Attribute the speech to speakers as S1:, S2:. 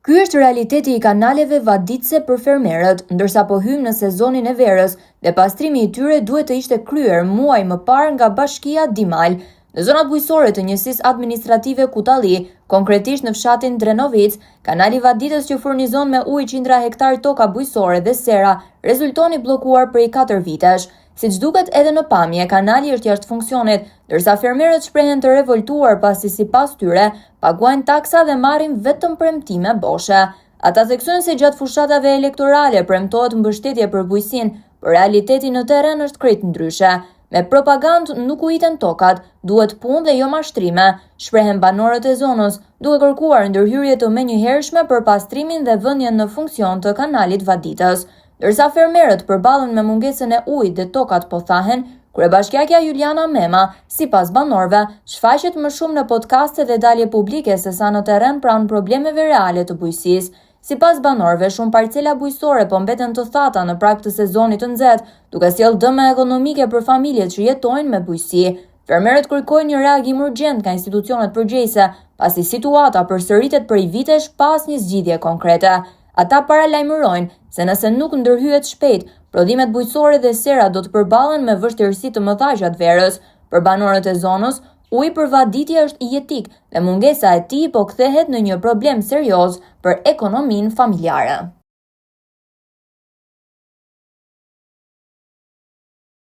S1: Ky është realiteti i kanaleve vaditëse për fermerët, ndërsa po hyjmë në sezonin e verës dhe pastrimi i tyre duhet të ishte kryer muaj më parë nga Bashkia Dimal. Në zonat bujqësore të njësisë administrative Kutalli, konkretisht në fshatin Drenovicë, kanali vaditës që furnizon me ujë qindra hektarë toka bujqësore dhe sera, rezulton i bllokuar prej 4 vitesh. Siç duket edhe në pamje, kanali është jashtë funksionit, ndërsa fermerët shprehen të revoltuar pasi sipas tyre, paguajnë taksa dhe marrin vetëm premtime boshe. Ata theksojnë se gjatë fushatave elektorale premtohet mbështetje për bujqësinë, por realiteti në terren është krejt ndryshe. Me propagandë nuk ujiten tokat, duhet punë dhe jo mashtrime, shprehen banorët e zonës, duke kërkuar ndërhyrje të menjëhershme për pastrimin dhe vënien në funksion të kanalit vaditës. Ndërsa fermerët përballen me mungesën e ujit dhe tokat po thahen, kryebashkiakja Juliana Mema, sipas banorëve, shfaqet më shumë në podcaste dhe dalje publike sesa në terren pranë problemeve reale të bujqësisë. Sipas banorëve, shumë parcela bujqësore po mbeten të thata në prag të sezonit të nxehtë, duke sjellë dëme ekonomike për familjet që jetojnë me bujqësi. Fermerët kërkojnë një reagim urgjent nga institucionet përgjegjëse, pasi situata përsëritet prej vitesh pa asnjë zgjidhje konkrete. Ata paralajmërojnë se nëse nuk ndërhyhet shpejt, prodhimet bujqësore dhe serat do të përballen me vështirësi të mëdha gjatë verës. Për banorët e zonës, uji për vaditje është jetik dhe mungesa e tij po kthehet në një problem serioz për ekonominë familjare.